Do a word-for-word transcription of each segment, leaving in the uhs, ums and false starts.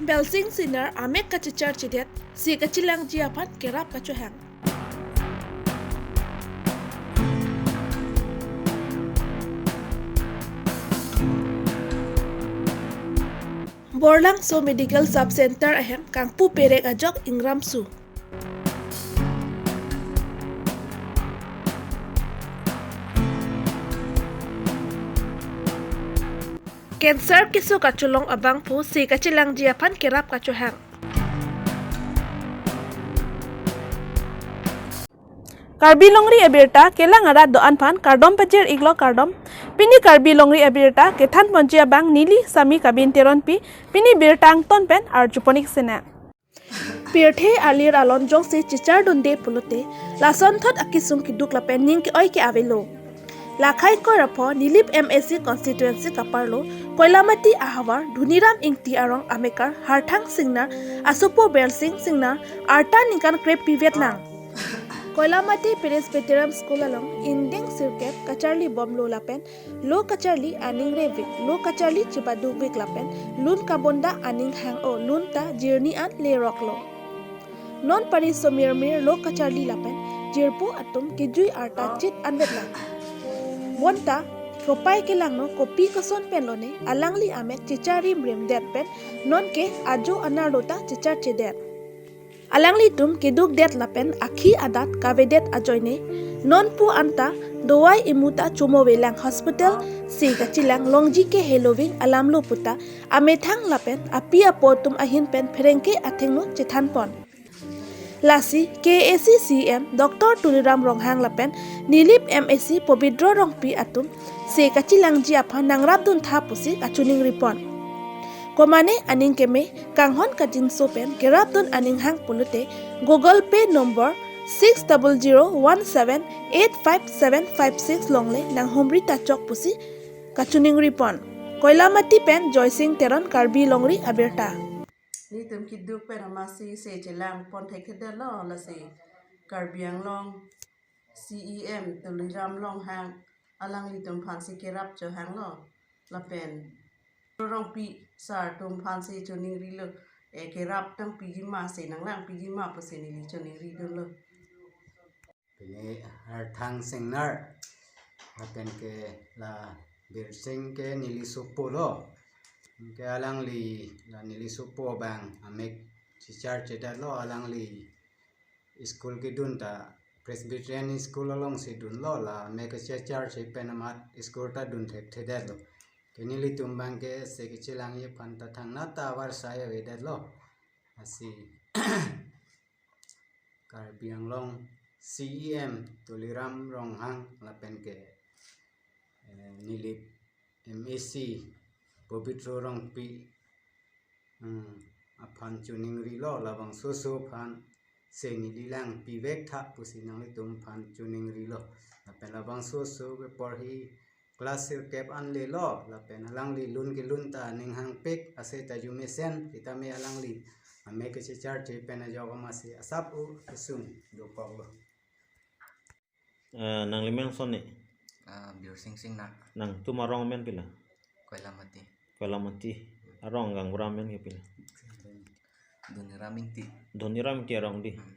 Pelsing Singnar amek kachechar chedet, se kachelangji aphan kerap kachohang. Borlangso Medical Sub Center ahem kangpu perek ajok ingramsu. Cancer keso kacholong abangphu se kachelangji aphan kerap kachohang. Karbi Longri abirta kelang arat do-an aphan kardom pajir iklo kardom. Pini Karbi Longri abirta kethan ponji abang neli Sami Kabin Teronpi, pini birta angton pen arjupon ik sena. Pirthe alir alon jongsi chechar dunde pulote, lasonthot akesung keduk lapen ning ke-oi ke avelo. Lakhai koi rapho Nilip M A C constituency kaparlo, Koilamati ahavar Dhoniram Ingti arong amekar Harthang Singnar asopo Bersing Singnar arta ningkan krep pivet lang. Koilamati Presbyterian School along ingdeng sirkep kacharli bomlo lapen lo kacharli aning revik, lo kacharli chibadukvik lapen lun kabonda aning hang-o, lun ta jirni an leroklo. Non pariso mirmir lo kacharli lapen jirpo atum kejui arta chit anvet lang. Bonta kopai kelangno, kopi koson pen lone alangli amek chechar rimrim det pen non ke ajo anerlo ta chechar chedet. Alanglitum keduk det lapen akhi adat kavedet ajoine nonpu anta dawai imu ta chomo velang, hospital se kachelang longji ke heloving alamlo puta amethang lapen api apo atum ahin pen pherangke athengno chethan pon. Lasi K A A C C M Doctor Tuliram Ronghang lapen Nilip M A C Pobitro Rongpi atum se kachelangji aphan nangrap duntha pusi kachiningri pon. Komane aning keme kanghon kajinso pen kerap dun aning hang pulote Google Pay number six double zero one seven eight five seven five six longle nanghumri ta chok pusi kachiningri pon. Koilamati pen Joysing Teron, Karbi Longri abirta. Nelitum keduk pen amatsi se chelang pon thekthedetlo, lasi Karbi Anglong C E M Tuliram Ronghang alanglitum aphansi kerap chohanglo lapen Rongpi sir atum aphansi chiningrilo, eh, kerap nangpiji ma, se nanglangpiji ma pusi neli chiningri dunlo. Pini Harthang Singnar lapen ke la Bersing ke neli sopo lo. Ke alangli la neli sopo abang amek chechar chedetlo, alangli school kedun ta Presbyterian School alongsi dunlo, la amek kachechar che pen amat school ta dun thekthedetlo. Ke nelitum abang ke se kachelangji aphan ta thangnat ta avarsai avedetlo. Lasi Karbi Anglong C E M Tuliram Ronghang lapen ke, eh, Nilip M A C Pobitro Rongpi, hmm, aphan chiningrilo, labangso oso aphan se neli langpivek tha pusi nanglitum aphan chiningrilo. Lapen labangso oso ke porhi class sirkep an lelo, lapen alangli lun kelun ta aning hangpik, ase ta arjumesen, sitame alangli amek kachechar che pen ajok amatsi asap-o kesung dokoklo. Eh, nangli men son ni? Ah, Bersing Singnar. Nangtum arong amen pila? Koilamati. Koilamati. Arong gaonbura amen ke pila? Dhoniram Ingti. Dhoniram Ingti arong di. Hmm.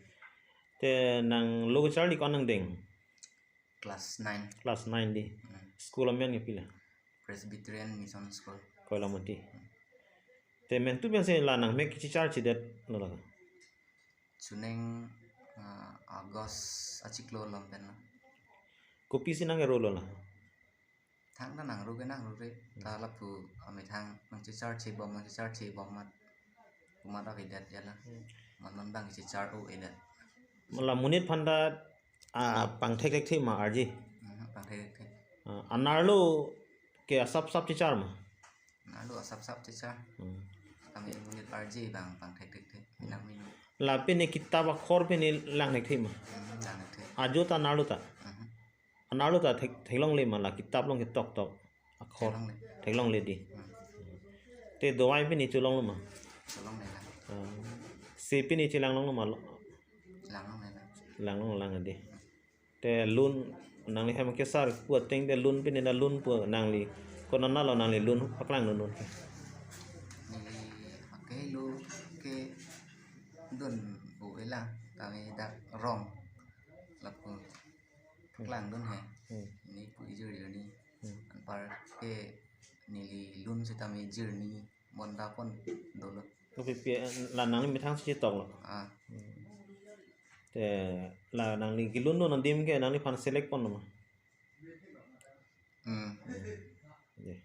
Te nang lo kacharli ko-an nangdeng? Class nine. Class nine di. Hmm. School amen ke pila? Presbyterian Mission School. Koilamati. Hmm. Te mentu pensi la nangmek kachechar chedetlo la? Chuning, ah, August achiklo along pen lo. Kopisi nang-ero lo la? Thangta nangro ke nangro re. Hmm. Ta lapu amethang nangchechar chebom, nangchechar chebom amat. Komat avedet ya la. Hmm. Amat non abang chechar-o-edet. Mala monit aphan ta, ah, pangthek thekthe ma arje? Hmm, pangthek thekthe. Ah, anerlo ke asap sap chechar ma? Anerlo asap sap chechar. Hmm. Kami monit arje abang pangthek thekthe. Hmm. Nang minu. La pini kitap akhor pini lang thekthe ma? Hmm, lang thekthe. Ajo ta anerlo ta? Hmm. Anerlo ta thek, theklongle ma, la kitap along ketok tok akhor? Theklongle. Theklongle di. Hmm. Te dawai pini cholonglo ma? Cholongle la. Ah. Se pini chelang longlo ma lo? Lang longle la. Lang long lang di. Te lun nangli hem kesar pu ateng te lun pini na lun pu nangli, konat lo nangli lun paklang lun lun ke? Neli ake lo Dun bu ela kami dak rong lapu klangdun he. Hmm. Neli pu ijir journey. Hmm. Anparke neli lun sitame journey bonta pon dolo. Kopi pi la nangli methang si chetonglo. Ah. Hmm. Te la nangli kelun non adim ke nangliphan select ponlo ma? Hmm. Ye.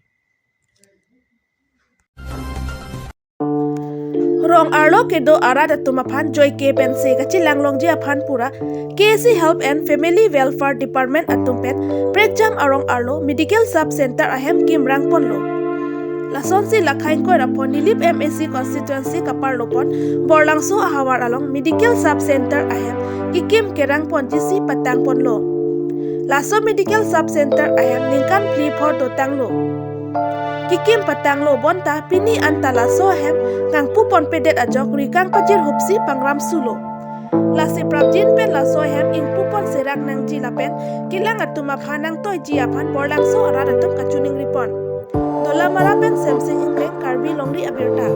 Rong arlo kedo arat atum aphan joike pensi kachelang longji aphan pura K A C Health and Family Welfare Department atum pen prekjam arong arlo Medical Sub Center ahem kimrang ponlo. Lasonsi Lakha ingkoi ra pho Nilip M A C constituency kaparlo pon Borlangso ahavar along Medical Sub Center ahem kekim kerang ponji si patang ponlo. Laso Medical Sub Center ahem ningkan phli pho dotanglo. Kekim patanglo bonta pini anta laso ahem kangpu ponpedet ajok ri kangpajir hupsi pangram sulo. Lasi prapjin pen laso ahem ingpu pon serak nangji lapen kelang atum aphan nangtoiji aphan Borlangso arat atum kachiningri pon. Dolamara pen Semsing Ingleng, Karbi Longri Abirta.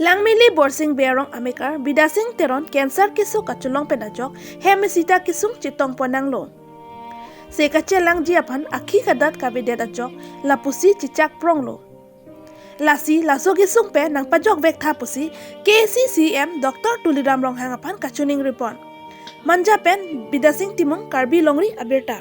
Langmili Borsing Bey arong amekar Bidasing Teron cancer keso kachelong pen ajok hem isi ta kesung chetong pon nanglo. Se kachelangji aphan akhi kadat kavedet ajok lapusi chechak pronglo. Lasi laso kesung pen nangpajok vek tha pusi K A C C E M Doctor Tuliram Ronghang aphan kachiningri pon. Manja pen Bidasing Timung, Karbi Longri Abirta.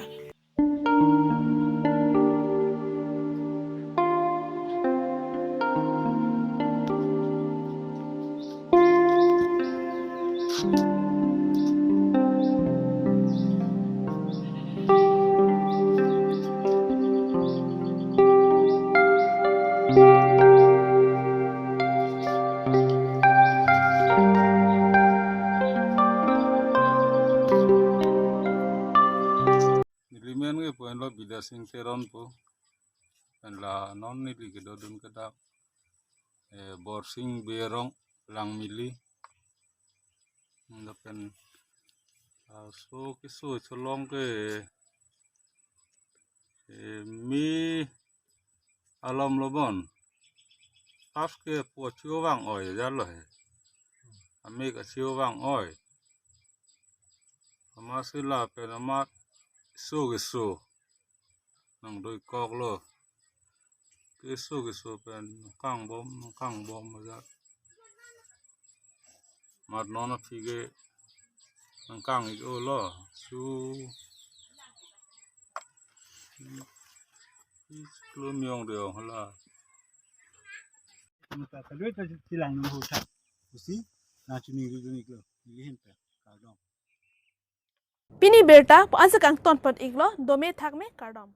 Neli men ke pu henlo Bidasing Teron pu. Pen la non neli kedodun ke dak, eh, Borsing Bey arong Langmili. Lapen laso keso chelong ke, eh, me alom lo bon. Pas ke po chio vang oi jalo he. Ame ka chio vang oi. Amat si lapen amat keso keso nangdoikoklo. Keso keso pen nangkangbom, nangkangbom aja. Mat non aphi ke nangkang-ik-olo. Su. Klo miyong de ong hala. Nangta kaloi ta chilang nang ho tha. Pusi nangchiningri dun-iklo. Neli hin pen. Kardom. Pini birta pu ansa kangton pon-iklo, dome thakme, kardom.